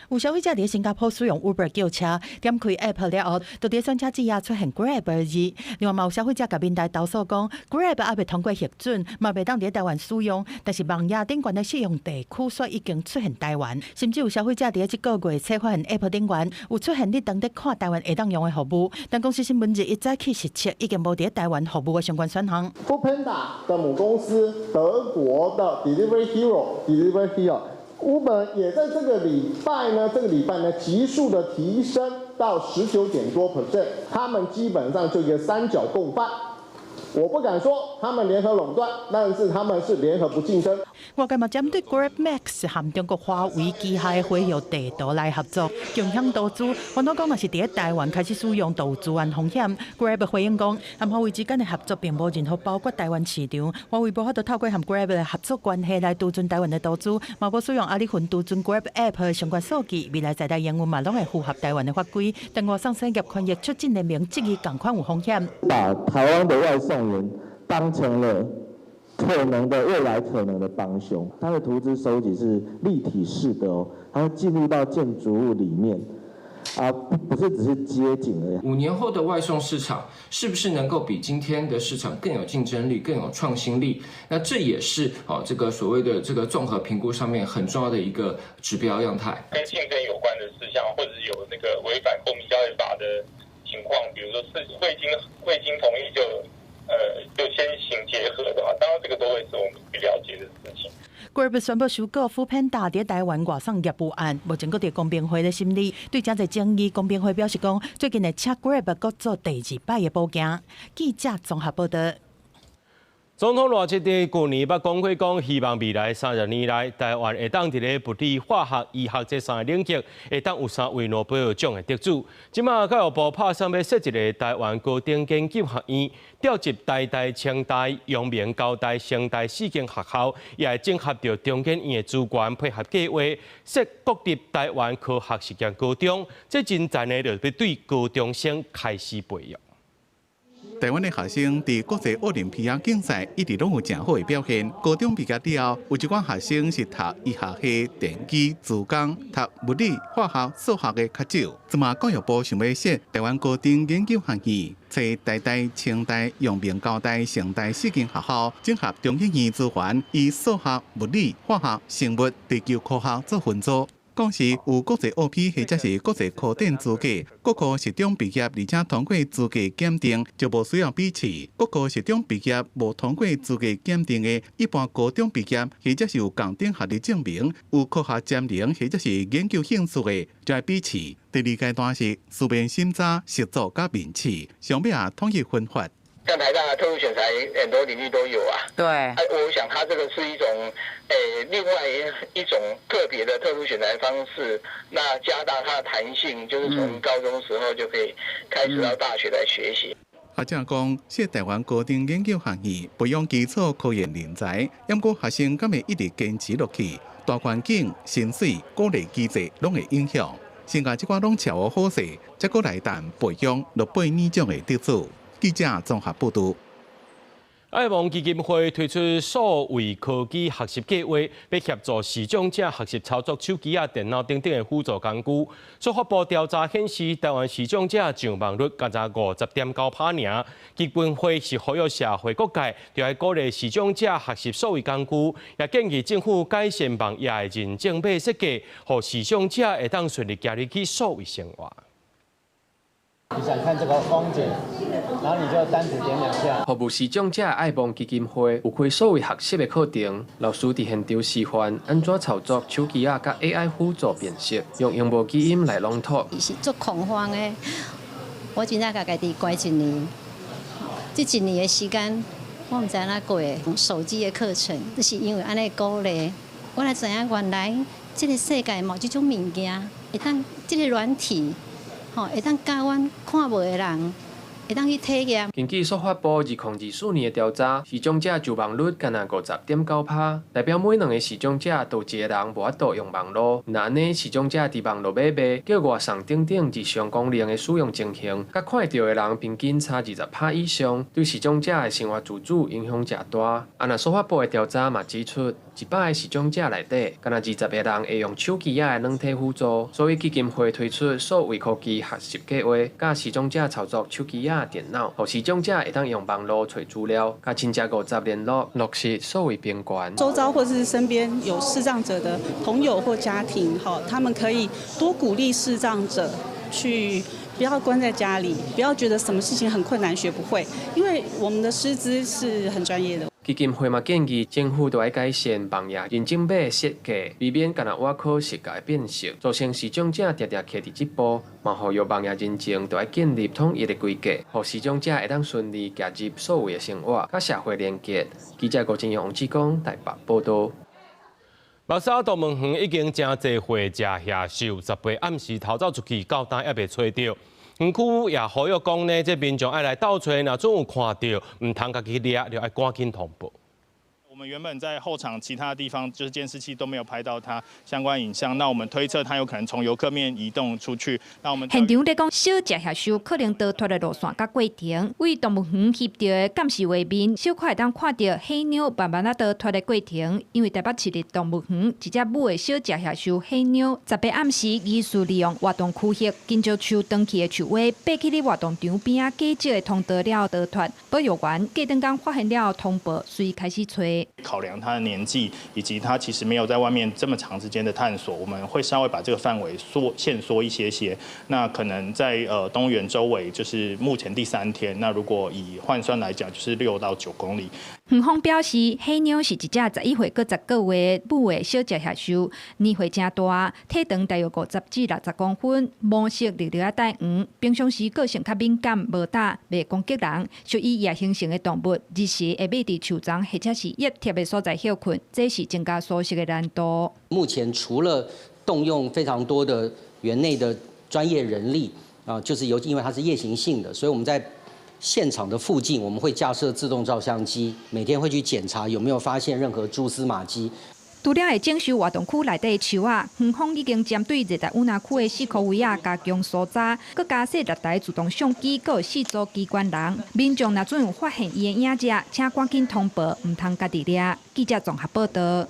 有消費者佇新加坡使用 Uber 叫車，點開 App 了後，就佇選車誌頁出現 Grab 的字。另外，嘛有消費者共面台投訴講，Grab 猶未通過核准，嘛袂當佇台灣使用。但是網頁頂懸的適用地區卻已經出現台灣，甚至有消費者佇這個月初發現 App 頂懸有出現你當咧看台灣會當用的服務，但公視新聞日一早起實測已經無佇台灣服務的相關選項。 Foodpanda 的母公司德國的 Delivery Hero，Delivery Hero。Uber 也在這個禮拜呢，這個禮拜呢，急速的提升到19點多 percent，他們基本上就一個三角共犯。我不敢說他們聯合壟斷，但是他們是聯合不競爭。外界嘛針對 Grab Max 和中國華為旗下的輝耀地圖來合作，共享投資。傳統講若是佇台灣開始使用，就有資安風險。Grab 回應講，和華為之間的合作並無任何包括台灣市場。華為無法度透過和 Grab 的合作關係來獨尊台灣的投資，嘛無使用阿里雲獨尊 Grab App 的相關數據，未來在台營運嘛攏會符合台灣的法規。但外送產業權益促進聯盟質疑仝款有風險。把台灣的外送員當成了可能的未來可能的幫兇，它的圖資收集是立體式的哦，它會進入到建築物裡面，啊，不是只是街景而已。5年後的外送市場是不是能夠比今天的市場更有競爭力、更有創新力？那這也是哦這個所謂的這個綜合評估上面很重要的一個指標樣態。跟競爭有關的事項，或者是有那個違反公平交易法的情況，比如說是未經同意就先行結合的話，當然這個都會是我們去了解的事情。 Grab 宣布收購 foodpanda 佇台灣外送業務案，目前閣佇公平會咧審理。對這個爭議，公平會表示講，最近會請 Grab 閣做第二擺的補件。記者綜合報導。總統賴清德舊年捌講過，講希望未來30年內，台灣會當佇咧物理、化學、醫學這三个領域，會當有三位諾貝爾獎的得主。這馬教育部拍算欲設一个台灣高等研究學院，調集台大、清大、陽明交大、成大四間學校，也會整合著中研院的資源，配合計劃，設國立台灣科學實驗高中。這真讚的，就欲對高中生開始培育。台灣的學生佇國際奧林匹克競賽一直攏有誠好的表現。高中畢業了後，有一寡學生是讀醫學系、電機、資工，讀物理、化學、數學的較少。這馬教育部想欲設台灣高等研究學院，揣台大、清大、陽明交大、成大四間學校，整合中研院資源，以數學、物理、化學、生物、地球科學做分組。講是有國際奧匹或者是國際科展資格，國科實中畢業，而且通過資格檢定，就無需要筆試。國科實中畢業無通過資格檢定的，一般高中畢業或者是有仝等學歷證明、有科學潛能或者是研究興趣的，就愛筆試。第二階段是書面審查、實作佮面試，上尾也統一分發。像台大特殊選才很多領域都有啊。我想他這個是一種，另外一種特別的特殊選才方式，那加大它的彈性，就是從高中時候就可以開始到大學來學習。學者講，設台灣高等研究學院培養基礎科研人才，毋過學生敢會一直堅持落去？大環境、薪水、鼓勵機制攏會影響。現在這寡攏撨好勢，才閣來談培養諾貝爾獎的得主。記者綜合報導。愛望基金會推出數位科技學習計劃，欲協助視障者學習操作手機仔、電腦等等的輔助工具。司法部調查顯示，台灣視障者上網率敢若50.9%爾。基金會是呼籲社會各界，著愛鼓勵視障者學習數位工具，也建議政府改善網頁的認證碼設計，予視障者會當順利加入去數位生活。你想看這個風景，然後你就單指點兩下。服務視障者愛望基金會有開數位學習的課程，老師佇現場示範按怎操作手機仔佮 AI 輔助辨識，用螢幕語音來朗讀。是足恐慌的，我真正共家己關一年，這一年的時間，我毋知按怎過的。手機的課程，就是因為按呢鼓勵，我才知影原來這個世界嘛有這種物件，會當這個軟體。吼，會當教阮看無的人，會當去體驗。根據數發部2024年的調查，視障者就網率干焦50.9%，代表每兩个視障者就一个人無法度用網路。若按呢，視障者佇網路買賣、叫外送等等日常功能的使用情形，佮看會著的人平均差20%以上，對視障者的生活自主影響誠大。啊，若數發部的調查嘛指出，100个視障者內底，干焦20个人會用手機仔的軟體輔助，所以基金會推出數位科技學習計劃，教視障者操作手機仔、電腦，予視障者會當用網路揣資料，佮親戚50聯絡，落實數位平權。周遭或是身邊有視障者的朋友或家庭，哈，他們可以多鼓勵視障者去，不要關在家裡，不要覺得什麼事情很困難學不會，因為我們的師資是很專業的。基金會嘛建議政府著愛改善網頁認證碼設計，避免干焦倚靠視覺辨識，造成視障者定定卡佇這步。嘛呼籲網頁認證著愛建立統一的規格，予視障者會當順利加入數位的生活，佮社會連結。記者郭正陽、王志剛台北報導。目沙動物園已經誠濟歲食野獸，18暗時逃走出去，到今猶未揣著。園區也呼籲講呢，這民眾愛來鬥揣，若總有看著，毋通家己去掠，就愛趕緊通報。我們原本在後場其他地方，就是監視器都沒有拍到他相關影像，那我們推測他有可能從遊客面移動出去。那我們現場咧講，小食野獸可能逃脫的路線佮過程，對動物園翕著的監視畫面，小可會當看著黑妞慢慢仔逃脫的過程。因為台北市立動物園一隻母的小食野獸黑妞，18暗時疑似利用活動區域緊接樹斷去的樹尾，爬去咧活動場邊仔假石的通道了逃脫。保育員隔頓工發現了通報，隨開始揣。考量他的年紀，以及他其實沒有在外面這麼長時間的探索，我們會稍微把這個範圍縮限縮一些些。那可能在動物園周圍，就是目前第三天。那如果以換算來講，就是6到9公里。園方表示，黑妞是一隻11歲閣10個月母的小食野獸，年歲誠大，體長大約50至60公分，毛色綠綠仔帶黃。平常時個性較敏感，無膽，袂攻擊人，屬於夜行性的動物，日時會覕佇樹叢或者是葉貼的所在歇睏，這是增加搜尋的難度。目前除了動用非常多的園內的專業人力啊，就是由因為它是夜行性的，所以我們在現場的附近，我們會架設自動照相機，每天會去檢查有沒有發現任何蛛絲馬跡。除了會整修活動區內底的樹仔，園方已經針對熱帶雨林區的四箍圍仔加強搜查，閣加設6台自動相機，閣有4組機關人。民眾若準有發現伊的影子，請趕緊通報，毋通家己掠。記者綜合報導。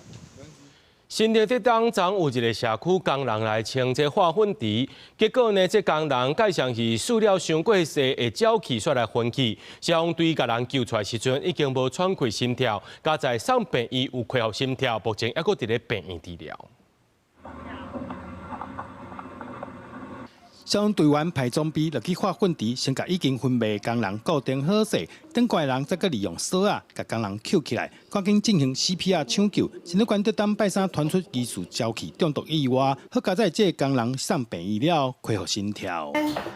新竹浙江昨有一个社區工人來清這化糞池，結果呢，這工人蓋上是飼料傷過濟，會沼氣煞來昏去。消防隊共人救出來時陣，已經無喘氣心跳，佳哉送病院有恢復心跳，目前猶閣佇咧病院治療。消防隊員派裝備落去化糞池，先共已經昏迷的工人固定好勢，等過人再閣利用索仔共工人抾起來，趕緊進行 CPR 搶救。新竹縣特當拜三傳出疑似沼氣中毒意外，好佳哉這个工人送病院了，恢復心跳。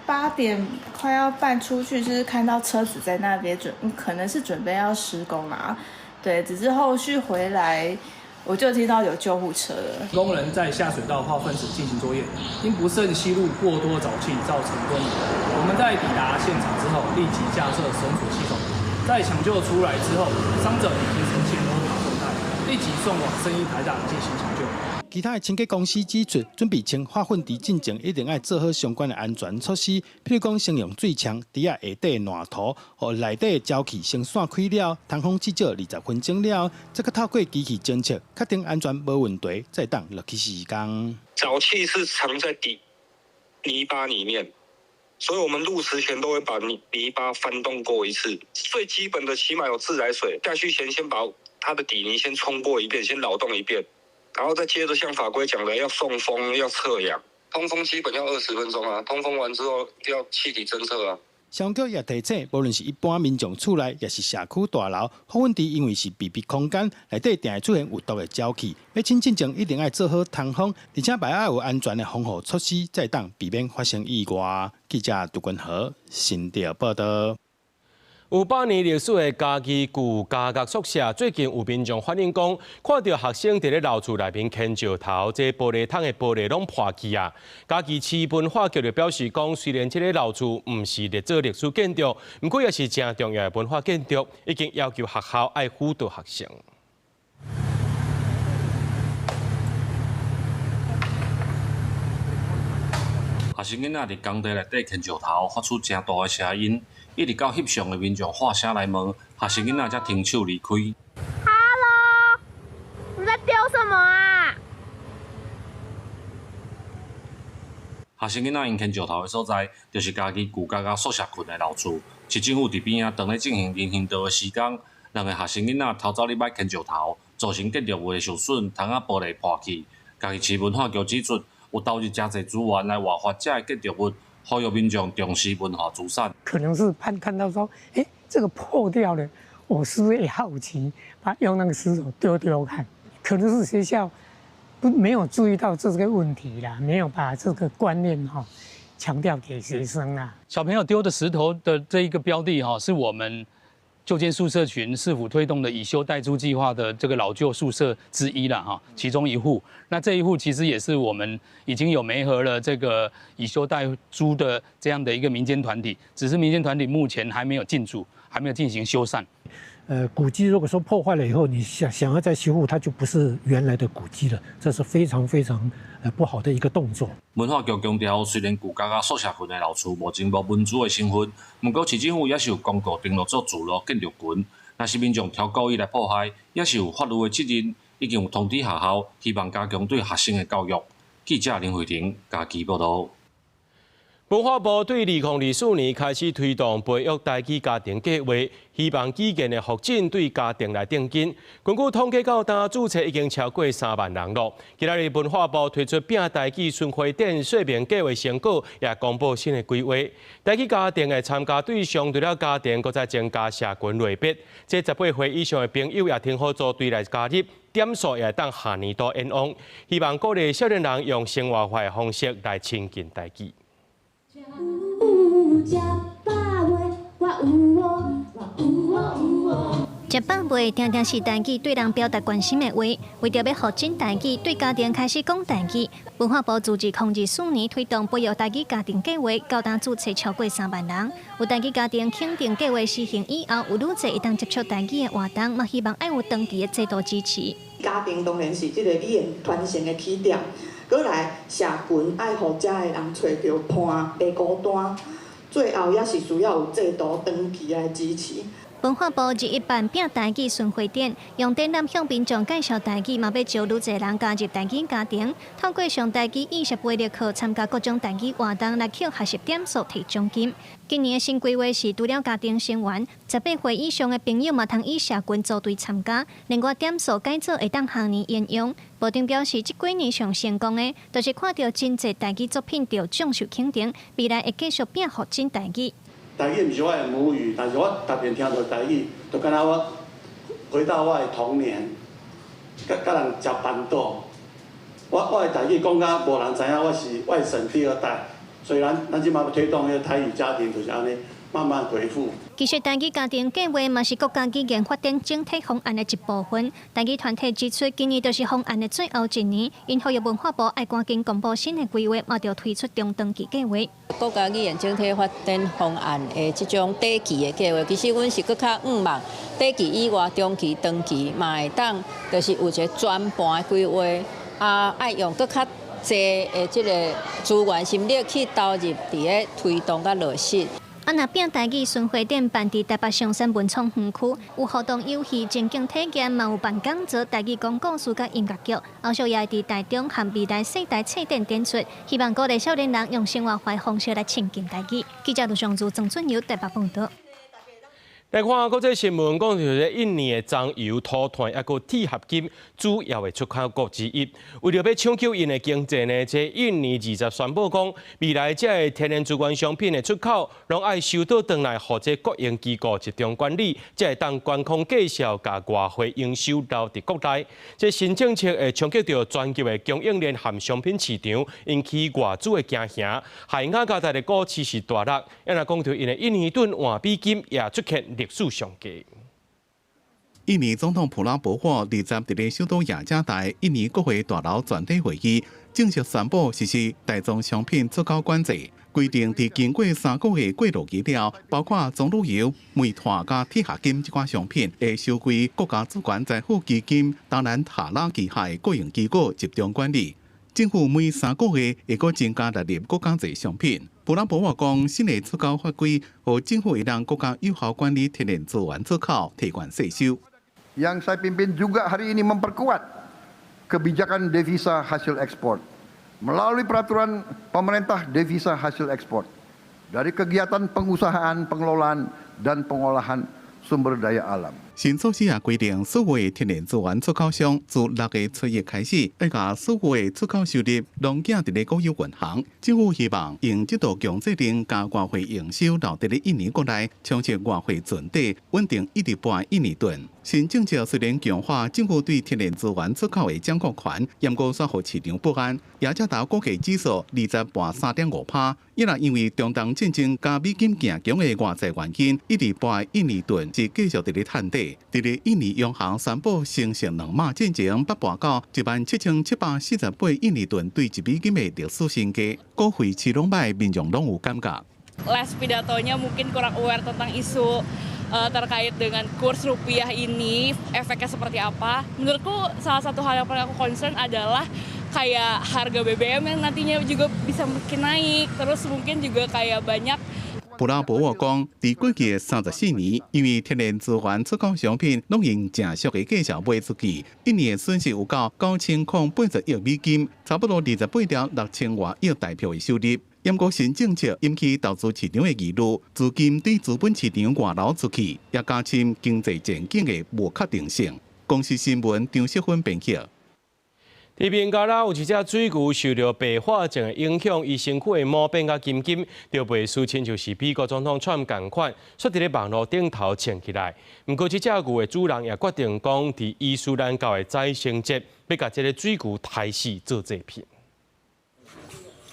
8點快要半出去，就是看到車子在那邊可能是準備要施工啦。對，只是後續回來。我就聽到有救護車了。工人在下水道化糞池進行作業，因不慎吸入過多沼氣，造成昏迷。我們在抵達現場之後，立即架設繩索系統，在搶救出來之後，傷者已經呈現嘔吐狀態，立即送往生醫台大進行搶救。其他的清潔公司指出，準備清化糞池進前，一定愛做好相關的安全措施，譬如講先用水槍池仔下底爛塗，予內底的沼氣先散開了，通風至少20分鐘了，再閣透過機器偵測，確定安全無問題，再當落去施工。沼氣是藏在底泥巴裡面，所以我們入池前都會把泥巴翻動過一次。最基本的，起碼有自來水下去前，先把它的底泥先沖過一遍，先擾動一遍。然後再接着像法規講的，要送風，要測氧，通風基本要20分鐘啊。通風完之後要氣體偵測啊。消防局也提醒，無論是一般民眾厝內，抑是社區大樓，化糞池因為是密閉空間，內底定會出現有毒的沼氣，欲清進前一定愛做好通風，而且嘛愛有安全的防護措施，才會當避免發生意外。記者杜君豪新竹報導。有百年歷史的嘉義舊加學宿舍，最近有民眾反映講，看著學生佇咧樓厝內面牽石頭，這玻璃窗的玻璃攏破去啊！嘉義市文化局就表示講，雖然這个樓厝毋是列做歷史建築，毋過也是誠重要的文化建築，已經要求學校愛輔導學生。學生囡仔佇工地內底牽石頭，發出誠大的聲音。一直到翕相的民眾喊聲來問，學生囡仔才停手離開。 Hello，你在丟什麼啊？學生囡仔𪜶牽石頭的所在，就是嘉義舊加學宿舍群的樓厝。市政府佇邊仔當咧進行人行道的施工，兩个學生囡仔偷走入來牽石頭，造成建築物的受損，窗仔玻璃破去。嘉義市文化局指出，有投入誠濟資源來活化這个建築物。呼籲民眾重視文化資產。可能是看到說，欸，這個破掉了，我是不是也好奇，把用那個石頭丟丟看？可能是學校不沒有注意到這個問題啦，沒有把這個觀念哈強調給學生啦。小朋友丟的石頭的這一個標的哈，是我們舊建宿舍群市府推動的以修代租計劃的這個老舊宿舍之一啦，哈，其中一戶。那這一戶其實也是我們已經有媒合了這個以修代租的這樣的一個民間團體，只是民間團體目前還沒有進駐，還沒有進行修繕。古蹟如果說破壞了以後，你想要再修復，它就不是原來的古蹟了，這是非常非常不好的一個動作。文化局強調，雖然舊加學宿舍群的樓厝目前無文資的身份，毋過市政府也是有公告登錄做聚落建築群。若是民眾挑故意來破壞，也是有法律的責任。已經有通知學校，希望加強對學生的教育。記者林慧婷嘉義報導。文化部對2024年開始推動培育台語家庭計劃，希望語言的發展對家庭來定根。根據統計，到今註冊已經超過3萬人囉。今仔日文化部推出拼台語巡迴展說明計劃成果，也公布新的規劃。台語家庭的參加對象，除了家庭，閣再增加社群類別。這18歲以上的朋友也挺好組隊來加入，點數也會當下年度延往。希望鼓勵少年人用生活化的方式來親近台語。食飽未？定定是台語對人表達關心的話。為著欲復振台語，對家庭開始講台語。文化部自2024年推動培育台語家庭計劃，到今註冊超過3萬人。有台語家庭肯定計劃實行以後，有愈濟會當接觸台語的活動，嘛希望愛有長期的制度支持。家庭當然是這个語言傳承的起點。閣來，社群愛予遮的人揣著伴，袂孤單。最後也是需要有制度長期來支持。文化部日一辦拼台語巡迴展，用展覽向民眾介紹台語，嘛欲招愈濟人加入台語家庭。透過上台語意識培力課，參加各種台語活動來抾學習點數提獎金。今年的新規劃是，除了家庭成員，18歲以上的朋友嘛通以社群組隊參加，另外點數改做會當後年沿用。部長表示，這幾年上成功的，就是看著真濟台語作品得獎受肯定，未來會繼續拼復振台語。台語毋是我的母語，但是我逐遍聽著台語，就敢若我回到我的童年，佮人食辦桌。我的台語講甲無人知影我是外省第二代，所以咱這馬推動彼个台語家庭就是按呢慢慢恢復。其實台語家庭計劃嘛是國家語言發展整體方案的一部分。台語團體指出，今年就是方案的最後一年，𪜶呼籲文化部愛趕緊公布新的規劃，嘛著推出中長期計劃。國家語言整體發展方案的這種短期的計劃，其實阮是閣較向望短期以外、中期、長期嘛會當，就是有一個全盤的規劃，啊，愛用閣較濟的這個資源心力去投入佇咧推動佮落實。啊！若拼台語巡迴展辦佇台北松山文創園區，有互動遊戲、情景體驗，嘛有辦講座、台語講故事佮音樂劇。後續也會佇台中和未來世代冊展展出，希望鼓勵少年人用生活化方式來親近台語。記者盧尚如、曾俊友台北報導。來看國際新聞，講著印尼的棕油、塗炭抑閣鐵合金主要的出口國之一。為著欲搶救𪜶的經濟呢，這印尼二十宣布講，未來這个天然資源商品的出口，攏愛收倒轉來，予這國營機構集中管理，才會當管控價數，共外匯營收留佇國內。這新政策會衝擊著全球的供應鏈和商品市場，引起外資的驚嚇。害雅加達的股市是大落。抑若講著𪜶的印尼盾換美金也出現。歷史上低。印尼總統普拉博沃二十佇咧首都雅加達印尼國會大樓全體會議正式宣布實施大宗商品出口管制，規定佇經過3個月過路期了，包括棕櫚油、煤炭佮鐵合金這款商品，會收歸國家主權財富基金達蘭塔拉旗下的國營機構集中管理。政府每三個月會閣增加納入閣較濟商品。普拉博沃講，新的出口法規，予政府會當閣較有效管理天然資源出口，提懸稅收。 Yang saya pimpin juga hari ini memperkuat kebijakan devisa hasil ekspor melalui peraturan pemerintah devisa hasil ekspor dari kegiatan pengusahaan, pengelolaan dan pengolahan sumber daya alam. 新措施也規定，所有的天然資源出口商自6月初一開始，愛共所有的出口收入攏寄佇咧國有銀行。政府希望用這道強制令共外匯營收留佇咧印尼國內，充實外匯存底，穩定一直撥印尼盾。新政策雖然強化政府對天然資源出口的掌控權，毋過煞予市場不安。雅加達股價指數二十跋3.5%，也若因為中東戰爭佮美金行強的外在原因，一直撥印尼盾是繼續佇咧趁底。佇咧印尼央行宣布生成兩碼進前，捌跋到17,748印尼盾對一美金的歷史新低，股匯市攏䆀，民眾攏有感覺。 Les pidatonya mungkin kurang aware tentang isu terkait dengan kurs rupiah ini efeknya seperti apa. Menurutku salah satu hal yang paling aku concern adalah kayak harga BBM yang nantinya juga bisa makin naik, terus mungkin juga kayak banyak 普拉博沃講，佇過去的34年，因為天然資源出口商品攏用誠俗的價錢賣出去，一年的損失有到9080億美金，差不多28.6千外億台幣的收入。毋過新政策引起投資市場的疑慮，資金對資本市場外流出去，也加深經濟前景的無確定性。公視新聞張世芬編輯。佇孟加拉有一隻水牛受著白化症的影響，伊身軀的毛變甲金金，就袂輸親像是美國總統川普仝款，煞佇咧網路頂頭穿起來。毋過，這隻牛的主人也決定講，佇伊斯蘭教的宰牲節，欲共這个水牛刣死做祭品。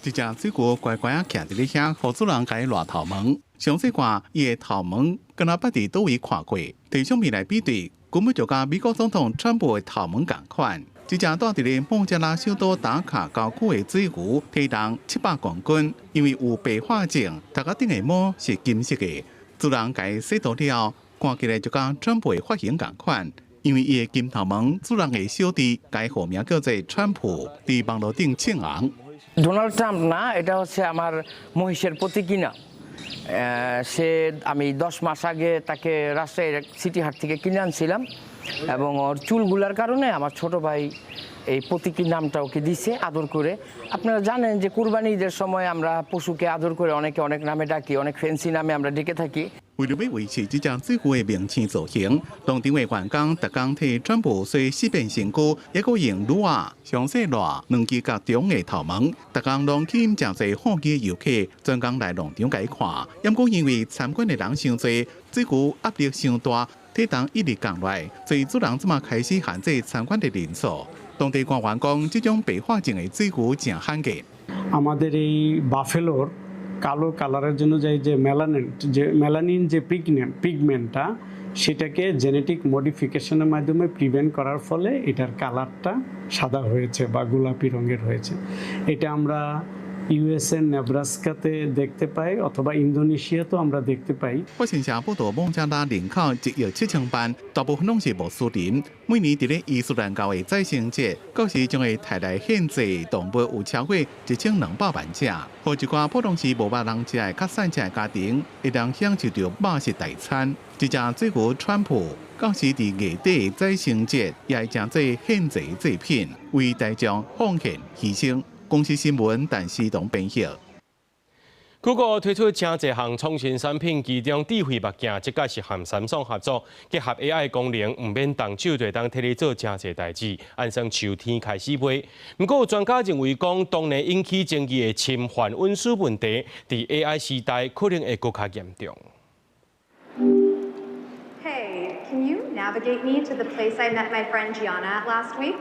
這隻水牛乖乖仔徛佇咧遐，予主人共伊捋頭毛。詳細看，伊的頭毛敢若捌佇佗位看過，提相片來比對，根本就佮美國總統川普的頭毛仝款。這隻蹛佇咧孟加拉首都達卡郊區的水牛，體重700公斤，因為有白化症，頭殼頂的毛是金色的。主人共伊洗塗了，看起來就佮川普的髮型仝款。因為伊的金頭毛，主人的小弟共伊號名叫做川普，佇網路頂賈紅。 Donald Trump না, এটা হচ্ছে আমার মহিষের প্রতীকী নাম। সে আমি 10 মাস আগে তাকে রাজশাহীর সিটি হাট থেকে কিনে আনছিলাম এবং ওর চুলগুলার কারণে আমার ছোট ভাই এই প্রতীকী নামটা ওকে দিছে আদর করে। আপনারা জানেন যে কুরবানি ঈদের সময় আমরা পশুকে আদর করে অনেকে অনেক নামে ডাকি, অনেক ফেন্সি নামে আমরা ডেকে থাকি। 為著欲維持這隻水牛的明星造型，農場的員工逐工替川普洗四遍身軀，猶閣用擼仔詳細捋兩支較長的頭毛。逐工攏吸引誠濟好奇的遊客專工來農場共伊看。毋過因為參觀的人傷濟，水牛壓力傷大，體重一直降落來，所以主人這馬開始限制參觀的人數。當地官員講，這種白化症的水牛誠罕見。 আমাদের এই বাফেলোর কালো কালারের জন্য যে যে মেলানিন যে মেলানিন যে পিগমেন্টটা, সেটাকে জেনেটিক মডিফিকেশনের মাধ্যমে প্রিভেন্ট করার ফলে এটার কালারটা সাদা হয়েছে বা গোলাপি রঙের হয়েছে। এটা আমরা ইউএসএ নেব্রাস্কাতে দেখতে পাই অথবা ইন্দোনেশিয়াতেও আমরা দেখতে পাই। 法新社報導，孟加拉人口1億7千萬，大部分攏是穆斯林。每年佇咧伊斯蘭教的宰牲節，到時將會提來獻祭動物有超過1200萬隻，予一寡普通時無肉通食的較散赤的家庭，會當享受著肉食大餐。這隻水牛川普，到時佇月底的宰牲節，也會成做獻祭祭品，為大眾奉獻犧牲。公視新聞，陳思東編譯。 Google 推出誠濟項創新產品，其中智慧目鏡，這擺是和三星合作，結合 AI 功能，毋免動手就會當替你做誠濟代誌，按算秋天開始賣。毋過有專家認為講，當年引起爭議的侵犯隱私問題，佇 AI 時代可能會閣較嚴重。 Hey, can you navigate me to the place I met my friend Gianna at last week?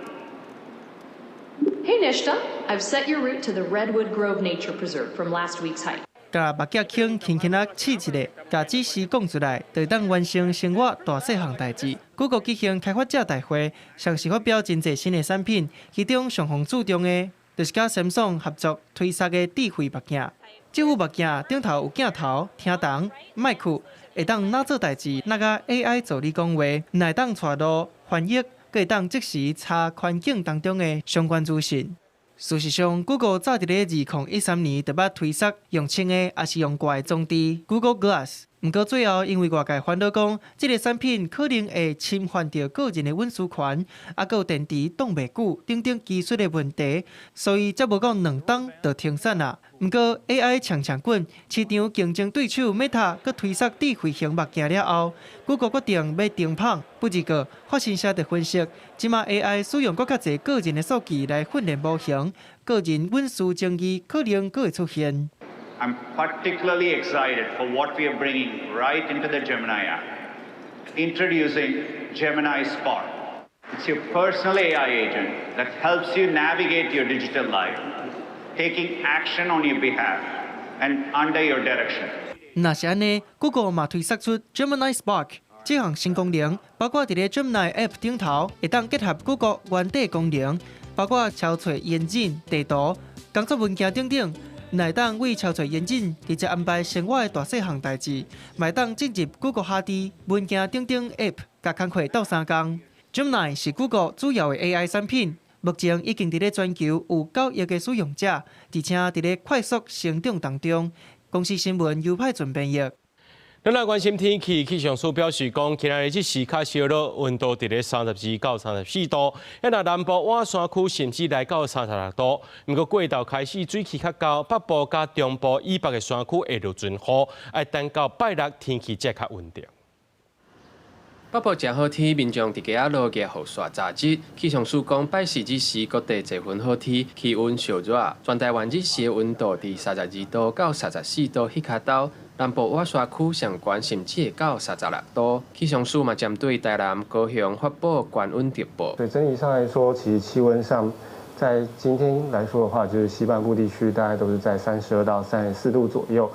Hey Nishta, I've set your route to the Redwood Grove Nature Preserve from last week's hike. 共目鏡框輕輕仔試一下，共指示講出來，就會當完成生活大細項代誌。Google 舉行開發者大會，上時發表真濟新的產品，其中上予注重的，就是佮 Samsung 合作推出的智慧目鏡。這副目鏡頂頭有鏡頭、聽筒、麥克，會當若做代誌，若佮 AI 助理講話，會當帶路、翻譯，閣會當即時查環境當中的相關資訊。事實上，Google 早佇咧2013年就捌推出用穿的，抑是用掛的裝置 Google Glass。毋過最後因為外界煩惱講，這个產品可能會侵犯著個人的隱私權，抑閣有電池擋袂久等等技術的問題，所以才無到2冬就停產啦。毋過 AI 強強滾，市場競爭對手 Meta 閣推出智慧型目鏡了後，Google 決定欲停麭。不過，法新社就分析，這馬 AI 使用閣較濟個人的數據來訓練模型，個人隱私爭議可能閣會出現。 I'm particularly excited for what we are bringing right into the Gemini app. Introducing Gemini Spark. It's your personal AI agent that helps you navigate your digital life, taking action on your behalf and under your direction. 若是按呢，Google 嘛推釋出 Gemini Spark 這項新功能，包括佇咧 Gemini App 頂頭，會當結合 Google 原底功能，包括搜尋引擎、地圖、工作文件等等。會當為搜尋引擎直接安排生活的大細項代誌，嘛會當進入 Google 哈佇文件等等 App，共工課鬥相共。Gemini 是 Google 主要的 AI 產品，目前已經佇咧全球有9億个使用者，而且佇咧快速成長當中。公視新聞尤派準編譯。咱來關心天氣，氣象署表示講，今仔日這時較燒熱，溫度佇咧32到34度。若南部倚山區甚至來到36度。毋過過晝開始水氣較厚，北部佮中部以北的山區會落陣雨，愛等到拜六天氣才較穩定。北部誠好天，民眾佇街仔路舉雨傘遮日。氣象署講，拜四日時各地濟雲好天，氣溫燒熱。全台灣日時的溫度佇32度到34度彼跤兜。南部倚山區上懸甚至會到36度。氣象署嘛針對台南、高雄發布高溫特報。對整體上來說，其實氣溫上，在今天來說的話，就是西半部地區大概都是在32到34度左右。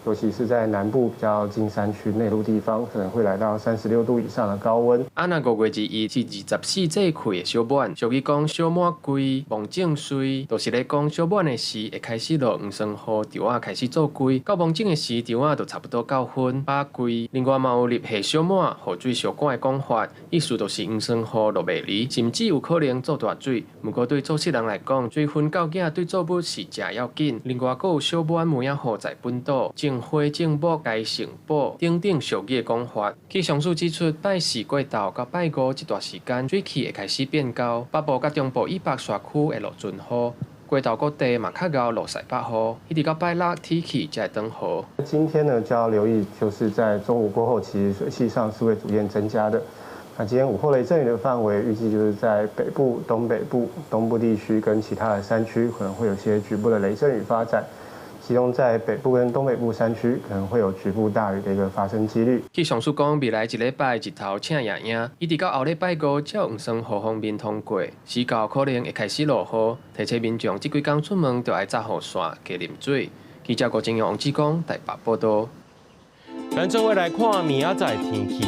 尤其是在南部比較近山區內陸地方，可能會來到36度以上的高溫。啊，若5月21是24節氣的小滿，俗語講小滿歸，芒種穗，就是咧講小滿的時會開始落黃霜雨，稻仔開始做歸；到芒種的時，稻仔就差不多到分飽歸。另外嘛有立夏小滿，雨水相趕的講法，意思就是黃霜雨落袂離，甚至有可能做大水。毋過對做事人來講，水分夠額對作物是誠要緊。另外，閣有小滿梅仔雨在本島，種花種木該成補等等俗語的講法。氣象署指出，拜四過晝到拜五這段時間，水氣會開始變厚，北部佮中部以北山區會落陣雨，過晝各地嘛較𠢕落西北雨，一直到拜六天氣才會轉好。今天呢，就要留意，就是在中午過後，其實水汽上是會逐漸增加的。那今天午後雷陣雨的範圍，預計就是在北部、東北部、東部地區跟其他的山區，可能會有些局部的雷陣雨發展。其中在北部跟東北部山區可能會有局部大雨的一個發生幾率。氣象署講，未來一禮拜日頭赤炎炎，一直到後禮拜五才有黃霜雨鋒面通過，時到可能會開始落雨。提醒民眾這幾工出門就愛紮雨傘，加啉水。記者郭正陽、王志剛台北報道。咱做伙來看明仔載天氣。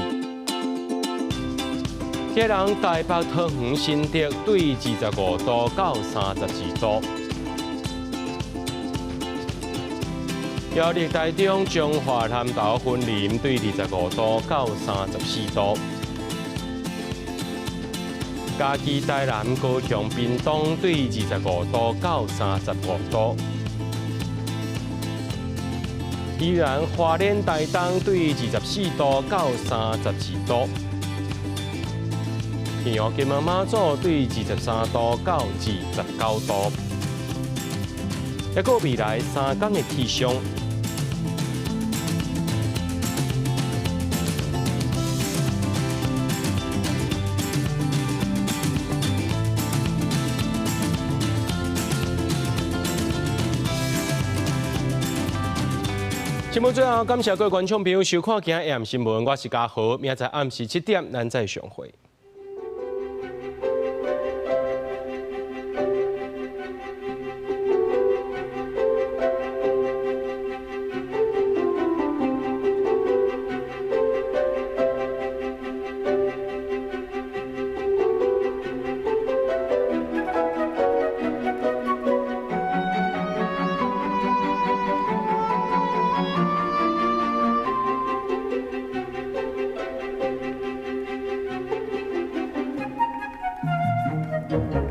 這人台北、桃園、新竹對25度到32度。苗栗、台中、彰化、南投、雲林對25度到34度。嘉義、台南、高雄、屏東對25度到35度。宜蘭、花蓮、台東對24度到32度。屏陽、金門、馬祖對23度到29度。抑閣未來3工的氣象。節目最後，感謝各位觀眾朋友收看今日新聞，我是嘉豪，明仔載暗時7點，咱再相會。道。